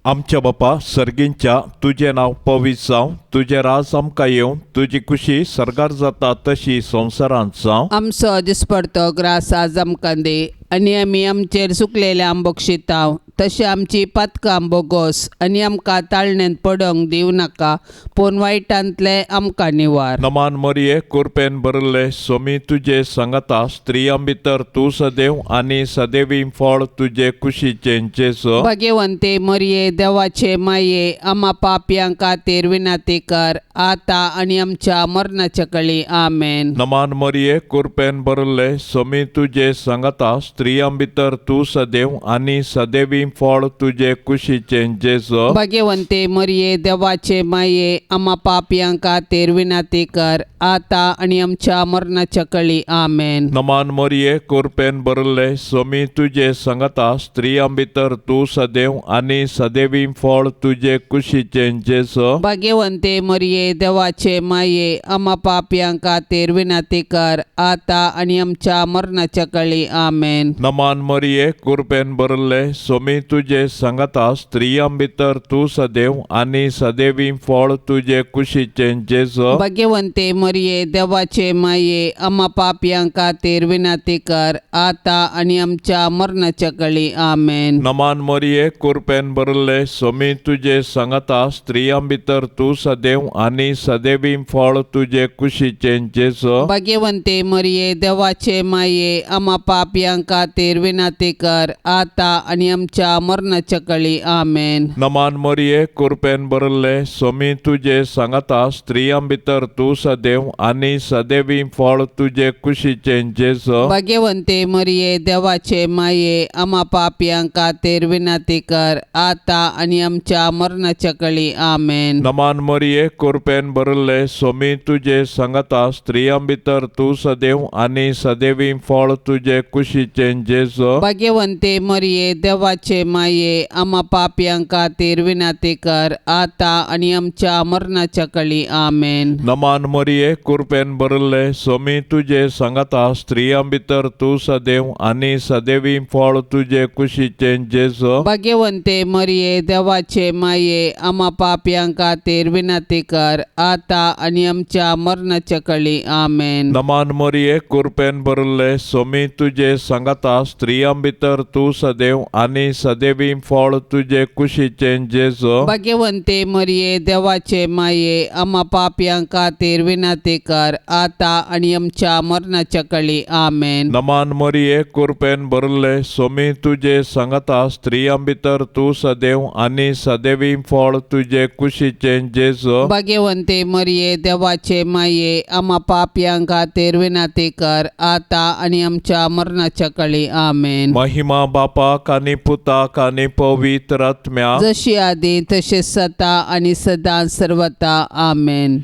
आमच्या बापा सर्गींच्या, तुजें नांव पवित्र जावं, तुजें राज आमकां येवं, तुजी खुशी सर्गार जाता तशी संवसारांत जावं. आमचो दिसपडतो ग्रास आज आमकां दी आनी आमी आमचेर सुकलेल्या बक्षितांव तशें आमची पातकां बोगोस आनी आमकां ताळण्यांत पडोंक दिवं नाका, पूण वायटांतलें आमकां निवार. नमान मरिये, कुरपेन भरिल्ले, सोमी तुजे सांगाता, स्त्रियां भितर तूं सदैव आनी सदैवी फळ तुजे कुशीचें जेजू. भगवंते मरिये, देवाचे माये, आमा पापयां खातीर विनंती कर आतां आनी आमच्या मरणाच्या कळी. आमेन. नमान मरिये, कुरपेन भरिल्ले, सोमी तुजे सांगाता, स्त्रियां भितर तूं सदैव आनी सदैवी फळ तुजे कुशीचें जेजू. भाग्यवंते मरिये देवाचे माये आमा पापयां खातीर विनंती कर आता आनी आमच्या मरणाच्या कळी. आमेन. नमान मोरये, कुरपेन भरले, सोमी तुजे संगता, स्त्रियां भितर तूं सदैव आनी सदैवी फळ तुजे कुशीचें जेजू. भाग्यवंते मरिये देवाचे माये आमा पापयां खातीर विनंती कर आता आनी आमच्या मरणाच्या कळी. आमेन. नमान मोरये, कुरपेन भरले, सोमी तुजे संगता, स्त्रियां भितर तूं सदैव आनी सदैवी फळ तुजे कुशीचें जेजू. भाग्यवंते मरिये देवाचे माये आमा पापयां खातीर विनंती कर आता आनी आमच्या मरणाच्या कळी. आमेन. नमान मोरये, कुरपेन भरले, सोमी तुजे संगता, स्त्रियां भितर तूं सदैव आनी सदैवी फळ तुजे कुशीचें जेजू. भाग्यवंते मरिये देवाचे माये आमा पापयां खातीर विनंती कर आता आनी आमच्या मरणाच्या कळी. आमेन. नमान मोरये, कुरपेन भरले, सोमी तुजे संगता, स्त्रियां भितर तूं सदैव आनी सदैवी फळ तुजे कुशीचें जेजू. भाग्यवंते मरिये देवाचे माये आमा पापयां खातीर विनंती कर आता आनी आमच्या मरणाच्या कळी. आमेन. नमान मोरये, कुरपेन भरले, सोमी तुजे संगता, स्त्रियां भितर तूं सदैव आनी सदैवी फळ तुजे कुशीचें जेजू. भाग्यवंते मरिये देवाचे माये आमा पापयां खातीर विनंती कर आता आनी आमच्या मरणाच्या कळी. आमेन. नमान मोरये, कुरपेन भरले, सोमी तुजे संगता, स्त्रियां भितर तूं सदैव आनी सदैवी फळ तुजे कुशीचें जेजू. भाग्यवंते मरिये देवाचे माये आमा पापयां खातीर विनंती कर आता आनी आमच्या मरणाच्या कळी. आमेन. नमान मोरये, कुरपेन भरले, सोमी तुजे संगता, स्त्रियां भितर तूं सदैव आनी सदैवी फळ तुजे कुशीचें जेजू. भाग्यवंते मरिये देवाचे माये आमा पापयां खातीर विनंती कर आता आनी आमच्या मरणाच्या कळी. आमेन. नमान मोरये, कुरपेन भरले, सोमी तुजे संगता, स्त्रियां भितर तूं सदैव आनी सदैवी फळ तुजे कुशीचें जेजू. भाग्यवंते मरिये देवाचे माये आमा पापयां खातीर विनंती कर आता आनी आमच्या मरणाच्या कळी. आमेन. महिमा बापाक आनी पुताक आनी पवित्र आत्म्याक, जशी आदी तशें सता आनी सदां सर्वता. आमेन.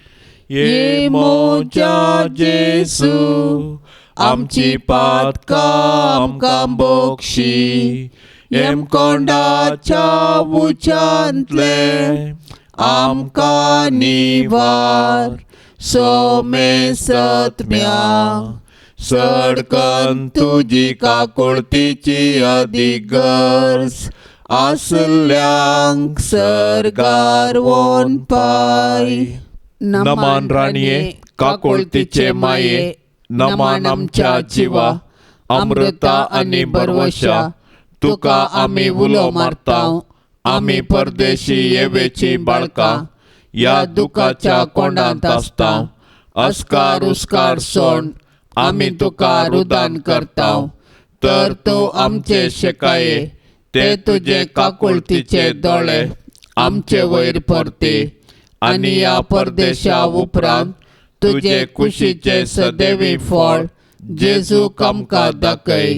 ये मोज्या जेसू, आमची पातकां आमकां बोक्षी, येमकोंडाच्या उच्यांतले आमकां निवार, सोमे सत्म्या सडकन तुजी काकुळतीची अदीक गरज आसल्यांक सर्गार वोन पाय. नमान राणये, काकुळतीचे माये, नमान आमच्या जिवा, अमृता आनी भरवशा, तुका आमी उलो मारता, आमी परदेशी येवेची बाळकां, ह्या दुखाच्या कोंडांत आसता, अस्कार उस्कार सोड आमी तुका रुदान करता, तर तूं आमचे शेकाये ते तुजे काकुळतीचे दोळे आमचे वयर परते आनी ह्या परदेशा उपरांत तुजे कुशीचे सदैवी फळ जेजूक आमकां दाखय.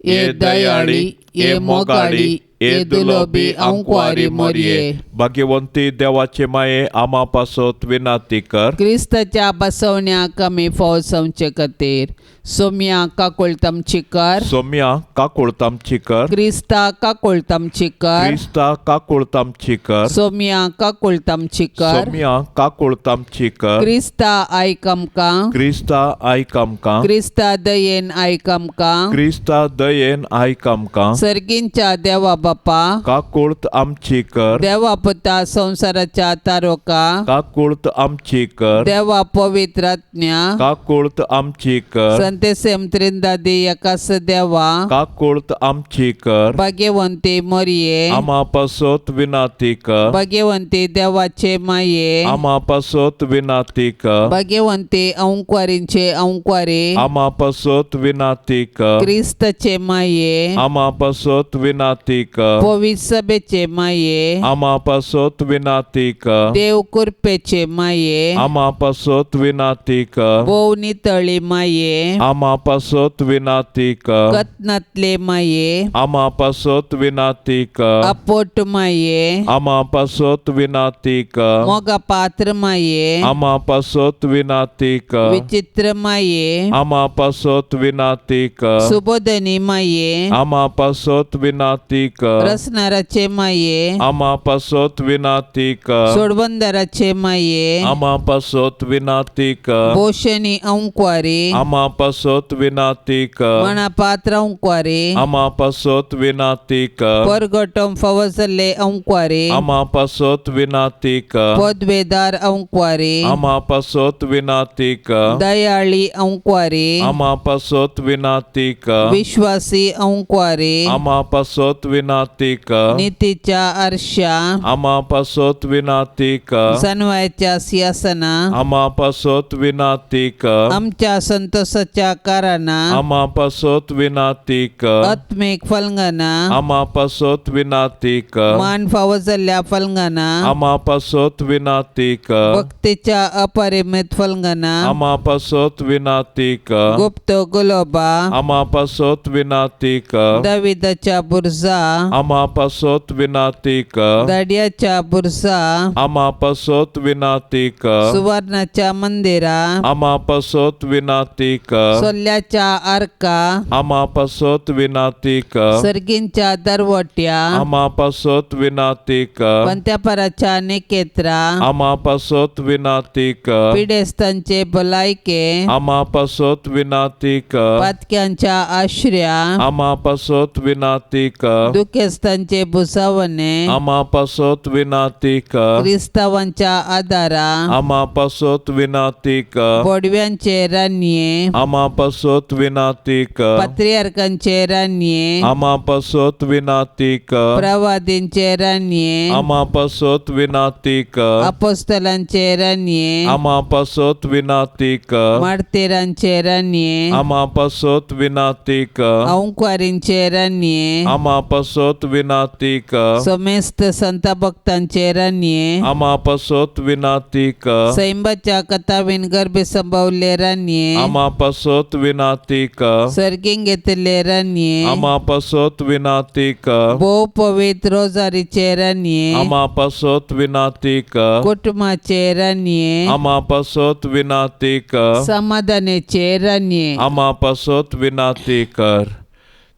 हे दयाळी, हे मोगाळी, हे दुलोबी आंकवारी मोरये, भाग्यवंती देवाचे माये आमा पासत विनाती कर. क्रिस्ताच्या बसवण्याक आमी फौज खातीर सोम्या काकुळतमची कर. सोम्या काकुळतमची कर. क्रिस्ता काकुळतमची कर. क्रिस्ता काकुळतमची कर. सोम्या काकुळतमची कर. सोम्या काकुळतमची कर. क्रिस्ता आयक आमकां. क्रिस्ता आयक आमकां. क्रिस्ता दयेन आयक आमकां. क्रिस्ता दयेन आयक आमकां. सर्गींच्या देवा बापा काकुळत आमची कर. देवा पुता संवसाराच्या तारोका काकुळत आमची कर. देवा पवित्र आत्म्या काकुळत आमची कर. संतेसेम त्रिंदादी एकास देवा काकुळत आमची कर. भाग्यवंती मोरये आमा पासत विनाती कर. भाग्यवंती देवाचे माये आमा पासत विनाती कर. भाग्यवंती अंकवारींचे अंकवारी आमा पासत विनाती कर. क्रिस्ताचे माये आमा पासत पासत विनाती कर। पवित्र सभेचे माये, आमा पासत विनाती कर। देव कृपेचे माये, आमा पासत विनाती कर। भोव नितळी माये, आमा पासत विनाती कर। कत्नातले माये, आमा पासत विनाती कर। अपोट माये, आमा पासत विनाती कर। मोगा पात्र माये, आमा पासत विनाती कर। विचित्र माये, आमा पासत विनाती कर। सुबोधनी माये, आमा पासत विनाती कर। रसनाराचे माये, आमा पासत विनाती कर। सोडवंदराचे माये, आमा पासत विनाती कर। भोशणी अंकवारी, आमा पासत विनाती कर। मणापात्र अंकवारी, आमा पासत विनाती कर। परगटम फवजले अंकवारी, आमा पासत विनाती कर। पदवेदार अंकवारी, आमा पासत विनाती कर। दयाळी अंकवारी, आमा पासत विनाती कर। विश्वासी अंकवारी, आमा पासत विनाती कर। नीतीच्या आरशा, आमा पासत विनाती कर। सनवायच्या सिंहासना, आमा पासत विनाती कर। आमच्या संतोषाच्या कारणा, आमा पासत विनाती कर। आत्मिक फलंगना, आमा पासत विनाती कर। मान फावजल्या फलंगना, आमा पासत विनाती कर। भक्तीच्या अपरिमित फलंगना, आमा पासत विनाती कर। गुप्त गुलोबा, आमा पासत विनाती कर। दाविदाच्या बुरजा, आमा पासत विनाती कर। दाडियाच्या बुरजा, आमा पासत विनाती कर। सुवर्णाच्या मंदिरा, आमा पासत विनाती कर। सोल्याच्या आरका, आमा पासत विनाती कर। सर्गींच्या दरवट्या, आमा पासत विनाती कर। पंत्यापराच्या निकेत्रा, आमा पासत विनाती कर। पिडेस्तांचे भलायके, आमा पासत विनाती कर। पातक्यांच्या आश्र्या, आमा पासत विनाती कर। दुखेस्तांचे भुसावणे, आमा पासत विनाती कर। क्रिस्तावांच्या आदारा, आमा पासत विनाती कर। बोडव्यांचे रानये, आमा पासत विनाती कर। पात्रियार्कांचे रानये, आमा पासत विनाती कर। प्रवादींचे रानये, आमा पासत विनाती कर। अपोस्तलांचे रानये, आमा पासत विनाती कर। मार्तीरांचे रानये, आमा पासत विनाती कर। अंकवारींचे रानये, आमा पासत विनाती कर। समेस्त संत भक्तांचे रानये, आमा पासत विनाती कर। सैंबाच्या कथावीन गर्भे संभवले रानये, आमा पासत विनाती कर। सर्गींग घेतले रानये, आमा पासत विनाती कर। भोव पवित्र रोजारीचे रानये, आमा पासत विनाती कर। कुटुंबाचे रानये, आमा पासत विनाती कर। समाधानाचे रानये। आमा पासत विनाती कर।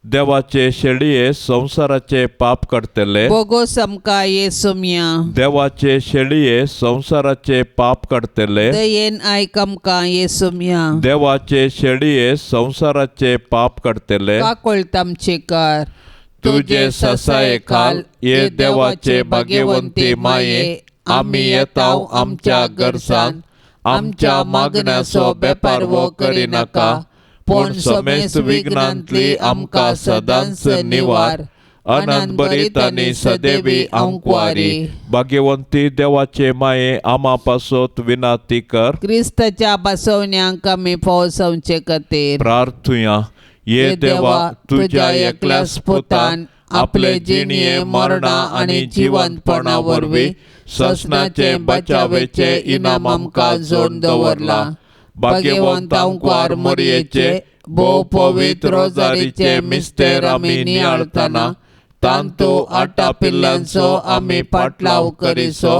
देवाचे शेळये संवसाराचे पाप काडटले। बोगोस आमकां येसुम्या, देवाचे शेळये संवसाराचे पाप काडटले। दयेन आयक आमकां येसुम्या, देवाचे शेळये संवसाराचे पाप काडटले। काकोळत आमचे कर। तुजे ससाये खाल ये देवाचे भाग्यवंती माये, आमी येताव आमच्या गरसान, आमच्या मागण्याचो बेपारवो करिनाका, पूण समेस्त विघ्नांतली आमकां सदांच निवार। अनंत बरीत आनी सदैवी आंकवारी। भाग्यवंती देवाचे माये, आमा पासत विनाती कर। क्रिस्ताच्या बसवण्यांक आमी पावसावचे खातीर प्रार्थुया। ये देवा, तुज्या एकल्याच पुतान आपले जिणये मरणा आनी जिवंतपणा वरवीं ससनाचे बचावेचे इनाम आमकां जोडून दवरला। भाग्यवंत आंकवार मरयेचे भोव पवित्र रोजारीचे मिस्तेर आमी नियाळतना तांतू आटापिल्ल्यांचो आमी पाटलाव करिसो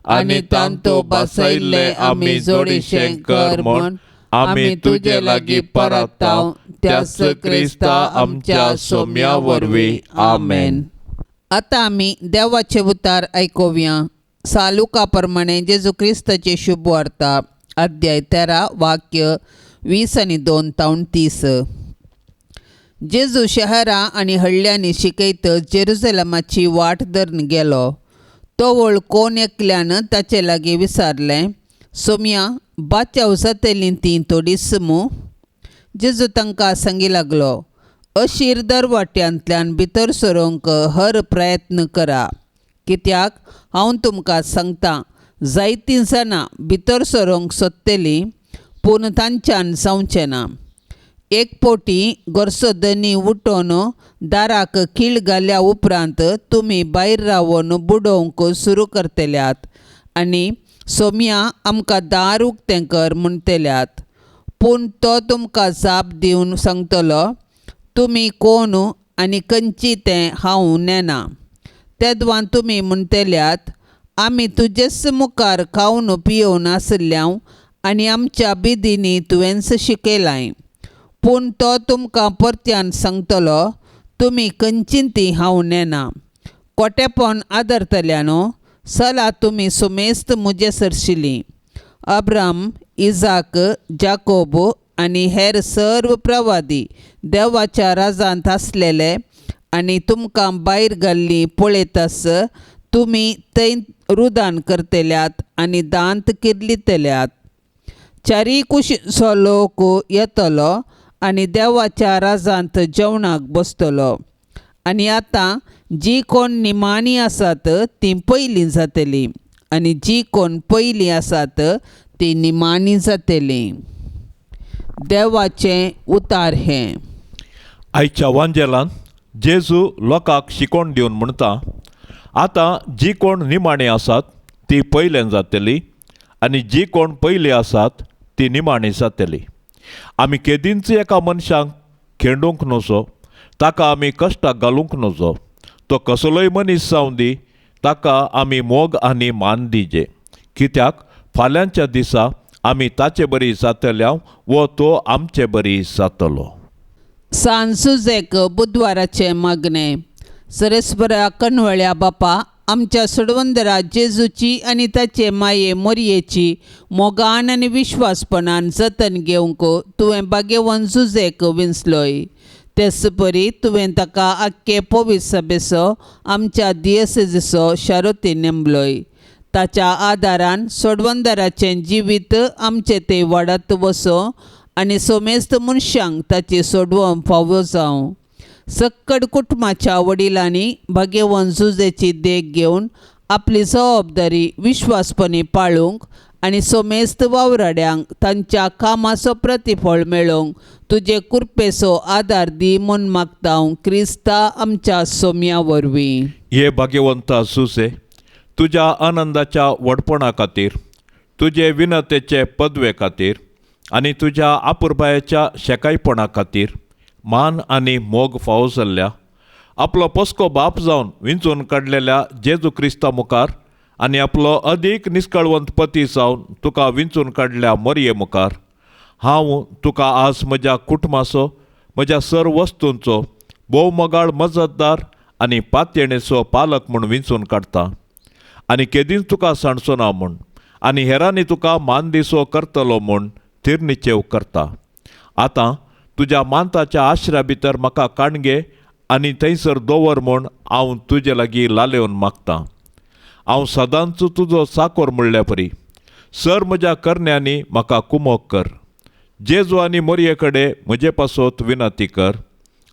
आनी तांतू बसयल्ले आमी जोडीशें कर म्हूण आमी तुजे लागीं परताव त्याच क्रिस्ता आमच्या सोम्या वरवीं। आमेन। आतां आमी देवाचे उतार आयकुया। सालुका प्रमाणे जेजू क्रिस्ताचे शुभ वार्ता, अध्याय 13 वाक्य 20 आनी 2 तावन 30। जेजू शहरां आनी हळ्ळ्यांनी शिकयत जेरुजलमाची वाट धरून गेलो. तो वळ कोण एकल्यान ताचे लागीं विचारलें, सोम्या, बाच्याव जातलीं तीं थोडीच मू? जेजू तांकां सांगी लागलो, अशीर दरवाट्यांतल्यान भितर सरूंक हर प्रयत्न करा, कित्याक हांव तुमकां सांगतां, जायतीं जाणां भितर सरूंक सोदतलीं पूण तांच्यान जावचें ना. एक पोटी गोरसो धनी उठोवन दाराक कीळ घाल्या उपरांत तुमी भायर रावन बुडोवंक सुरू करतल्यात आनी सोम्या आमकां दार उक्तें कर म्हणटल्यात. पूण तो तुमकां जाप दिवन सांगतलो, तुमी कोण आनी खंयची तें हांव नेना. तेदवां तुमी म्हणटल्यात, आमी तुजेच मुखार खावन पियोवन आशिल्ल्याव आनी आमच्या बिदींनी तुवेंच शिकयलाय. पूण तो तुमकां परत्यान सांगतलो, तुमी खंयची ती हांव नेना. कोटेपण आदरतल्यानो, चला तुमी सुमेस्त म्हजे सरशिलीं. अब्राम, इजाक, जाकोब आनी हेर सर्व प्रवादी देवाच्या राजांत आसलेले आनी तुमकां भायर घाल्लीं पळयतास तुमी थंय रुदान करतल्यात आनी दांत किर्लितल्यात. चारीय कुशीचो लोक येतलो आनी देवाच्या राजांत जेवणाक बसतलो. आनी आतां जी कोण निमाणी आसात तीं पयलीं जातलीं आनी जी कोण पयलीं आसात तीं निमाणी जातलीं. देवाचें उतार हें. आयच्या वांजेलान जेजू लोकांक शिकोवन दिवन म्हणटा, आतां जी कोण निमाणी आसात ती पयलें जातली आनी जी कोण पयलीं आसात ती निमाणी जातली. आमी केदींच एका मनशाक खेंडूंक नजो, ताका आमी कश्टाक घालूंक नजो. तो कसलोय मनीस जावं दी, ताका आमी मोग आनी मान दिजे, कित्याक फाल्यांच्या दिसा आमी ताचे बरी जातल्या वो तो आमचे बरी जातलो. सान सुजेक बुधवाराचें मागणें. सरेस्वरा कणवळ्या बापा, आमच्या सोडवंदरा जेजूची आनी ताचे माये मोरयेची मोगान आनी विश्वासपणान जतन घेवंक तुवें भाग्यवन जुजेक विंचलोय. तेच परी तुवें ताका आख्खे पवित्र सभेचो आमच्या दियसेजीचो शारोती नेमलोय. ताच्या आदारान सोडवंदराचें जिवीत आमचें तें वाडत वचो आनी सोमेस्त मनशांक ताची सोडवण फावो जावं. सक्कड कुटुंबाच्या वडिलांनी भाग्यवन जुजेची देख घेवन आपली जबाबदारी विश्वासपणी पाळूंक आनी सोमेस्त वावराड्यांक तांच्या कामाचो प्रतिफळ मेळोवंक तुजे कृपेचो आदार दी म्हूण मागता हांव क्रिस्ता आमच्या सोम्या वरवीं. हे भाग्यवंता सुसे, तुज्या आनंदाच्या व्हडपणा खातीर, तुजे विनतेचे पदवे खातीर आनी तुज्या आपुरबायेच्या शेकायपणा खातीर मान आनी मोग फावो जाल्ल्या आपलो पोसको बाप जावन विंचून काडलेल्या जेजू क्रिस्ता मुखार आनी आपलो अदीक निस्कळवंत पती जावन तुका विंचून काडल्या मोरये मुखार हांव तुका आज म्हज्या कुटुंबाचो, म्हज्या सर वस्तूंचो भोव मोगाळ मजतदार आनी पातयेणेचो पालक म्हूण विंचून काडटा आनी केदींच तुका सांडचो ना म्हूण आनी हेरांनी तुका मान दिसो करतलो म्हूण थिरनिचेव करता. आतां तुज्या मानताच्या आश्र्या भितर म्हाका काणगे आनी थंयसर दवर म्हूण हांव तुजे लागीं लालेवन मागतां. हांव सदांच तुजो चाकोर म्हणल्या परी सर म्हज्या करण्यांनी म्हाका कुमोक कर. जेजू आनी मोरये कडेन म्हजे पासत विनंती कर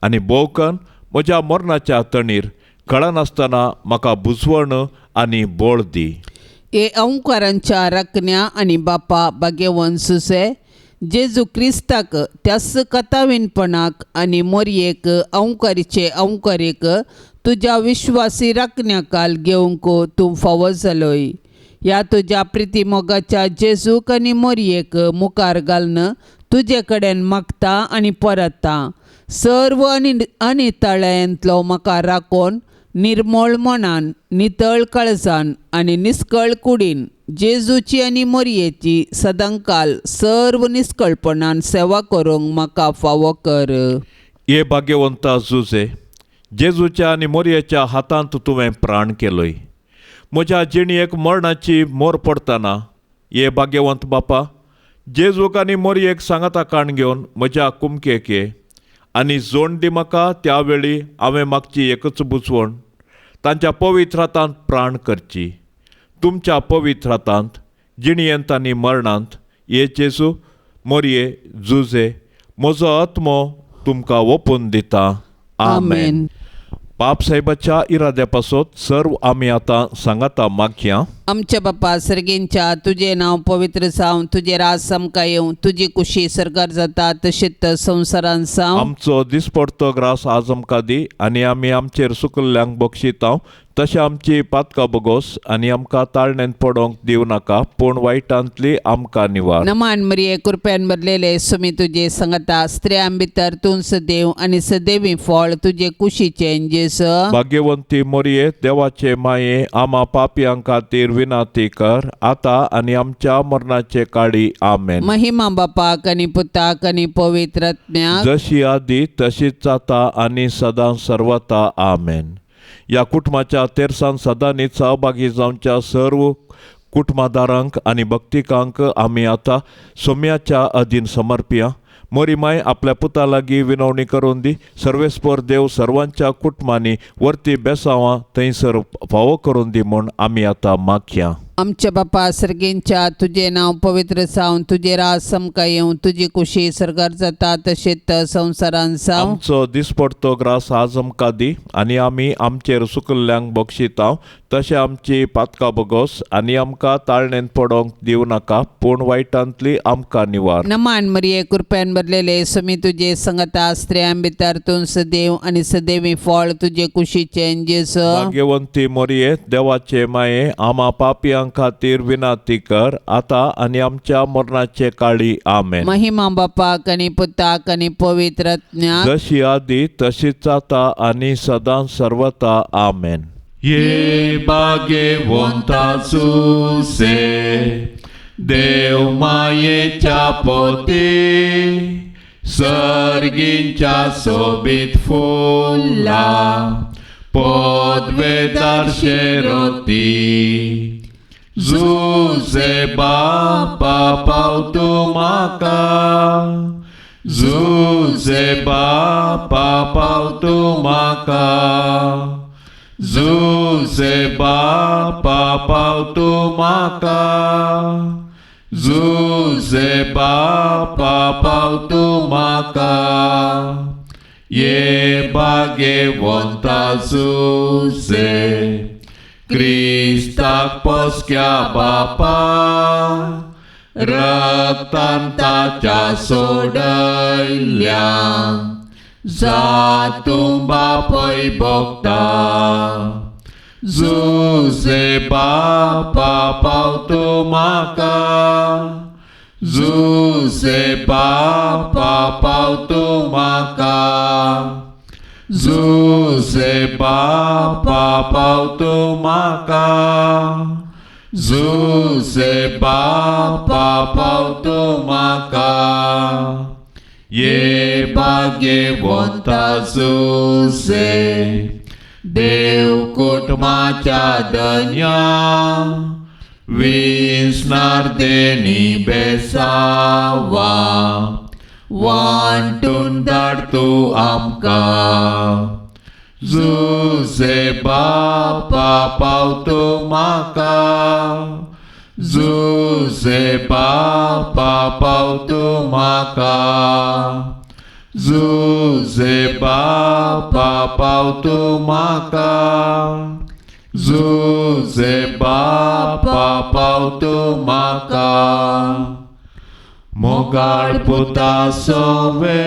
आनी भोवकन म्हज्या मरणाच्या तणीर कळनासतना म्हाका बुजवण आनी बळ दी. हे अंकारांच्या राखण्या आनी बापा भाग्यवन सुसे, जेजू क्रिस्ताक त्याच कथावीनपणाक आनी मोरयेक अंकारीचे अंकारीक तुज्या विश्वासी राखण्याकाल घेवंक तूं फावो जालोय. ह्या तुज्या प्रितीमोगाच्या जेजूक आनी मोरयेक मुखार घालून तुजे कडेन मागता आनी परता. सर्व आनी अनितळ्यांतलो म्हाका राखोवन निर्मळ मनान, नितळ काळजान आनी निस्कळ कुडीन जेजूची आनी मोरयेची सदांकाल सर्व निस्कळपणान सेवा करूंक म्हाका फावो कर. हे भाग्यवंता जुजे, जेजूच्या आनी मोरयेच्या हातांत तुवें प्राण केलोय. म्हज्या जिणेक मरणाची मोर पडटना हे भाग्यवंत बापा, जेजूक आनी मोरयेक सांगाता काण घेवन म्हज्या कुमकेक ये आनी जोण दी म्हाका. त्या वेळी हांवें मागची एकच बुजवण, तांच्या पवित्र हातांत प्राण करची. तुमच्या पवित्र हातांत जिणयेंत आनी मरणांत हे जेजू, मोरये, जुजे, म्हजो आत्मो तुमकां ओपून दिता. आमेन. पाप साहेबाच्या इराद्या पासत सर्व आमी आतां सांगाता मागया. आमच्या बापा सर्गींच्या तुजें नांव पवित्र जावं, तुजें राज आमकां येवं, तुजी कुशी सरकार जाता तशीच संवसारान जावं. आमचो दिसपडतो ग्रास आज आमकां दी आनी आमी आमचेर सुकल्ल्यांक बक्षितांव तशें आमची पातकां बोगोस आनी आमकां ताळणेंत पडोंक दिवं नाका पूण वायटांतली आमकां निवार. नमान मरिये, कृपेन भरलेले, सुमी तुजे संगता, स्त्रियां भितर तूं सदैव आनी सदैवी फळ तुजे कुशीचें जेस. भाग्यवंती मोरये, देवाचे माये, आमा पापयां खातीर विनाती कर आतां आनी आमच्या मरणाचे काळी. आमेन. महिमा बापाक आनी पुताक आनी पवित्र आत्म्याक, जशी आदी तशीच जाता आनी सदां सर्वता. आमेन. ह्या कुटुंबाच्या तेरसान सदांनी सहभागी जावच्या सर्व कुटुंबादारांक आनी भक्तिकांक आमी आतां सोम्याच्या अधीन समर्पिया. मोरी माय आपल्या पुता लागीं विनवणी करून दी. सर्वेस्पर देव सर्वांच्या कुटुंबांनी वरती बेसांवां थंयसर फावो करून दी म्हूण आमी आतां मागया. आमच्या बापा सर्गींच्या तुजें नांव पवित्र जावं, तुजें राज आमकां येवं, तुजी कुशी सरकार जाता तशीच संवसारान जावं. आमचो दिसपडतो ग्रास आज आमकां दी आनी आमी आमचेर सुकल्ल्यांक बक्षितांव तशें आमची पातकां बोगोस आनी आमकां ताळणेंत पडोंक दिवं नाका पूण वायटांतली आमकां निवार. नमान मरिये, कृपेन भरलेले, सुमी तुजे संगता, स्त्रियां भितर तूं सदैव आनी सदैवी फळ तुजे कुशीचें जेस. भाग्यवंती मोरये, देवाचे माये, आमा पापयां खातीर विनाती कर आतां आनी आमच्या मरणाचे काळी. आमेन. महिमा बापाक आनी पुताक आनी पवित्र आत्म्याक, जशी आदी तशीच जाता आनी सदां सर्वता. आमेन. ये भाग्यवंता सुसे देव मायेच्या पोती, सर्गींच्या सोबीत फुला पदवेदार शेरोती. जुजे बापा पावतू म्हाका, जुजे बापा पावतू म्हाका, जुजे बापा पावतू म्हाका, जुजे बापा पावतू म्हाका. ये भाग्यवंता जुजे क्रिस्ताक पोसक्या बापा, रक्तान ताच्या सोडयल्या जातूं बापय भोगता. जुजे बापा पावतू म्हाका, जुजे बापा पावतू म्हाका, जुजे बापा पावतू म्हाका, जुजे बापा पावतू म्हाका. ये भाग्यवंता जुजे देव कुटुंबाच्या धन्या, विसणार देणी बेसावा वांटून धाड तूं आमकां. जुजे बापा पावतू म्हाका, जुजे बापा पावतू म्हाका, जुजे बापा पावतू म्हाका, जुजे बापा पावतू म्हाका. मोगाळ पुता सोवे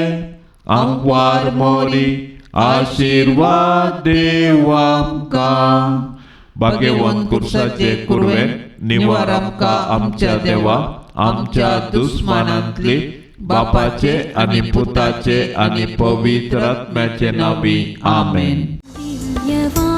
आंकवार मोरी, आशिर्वाद देव आमकां. भाग्यवंत कुर्साचे कुरवेन निवार आमकां आमच्या देवा, आमच्या दुस्मानांतली, बापाचे आनी पुताचे आनी पवित्र आत्म्याचे नांवी. आमेन. दिव्यवाणी.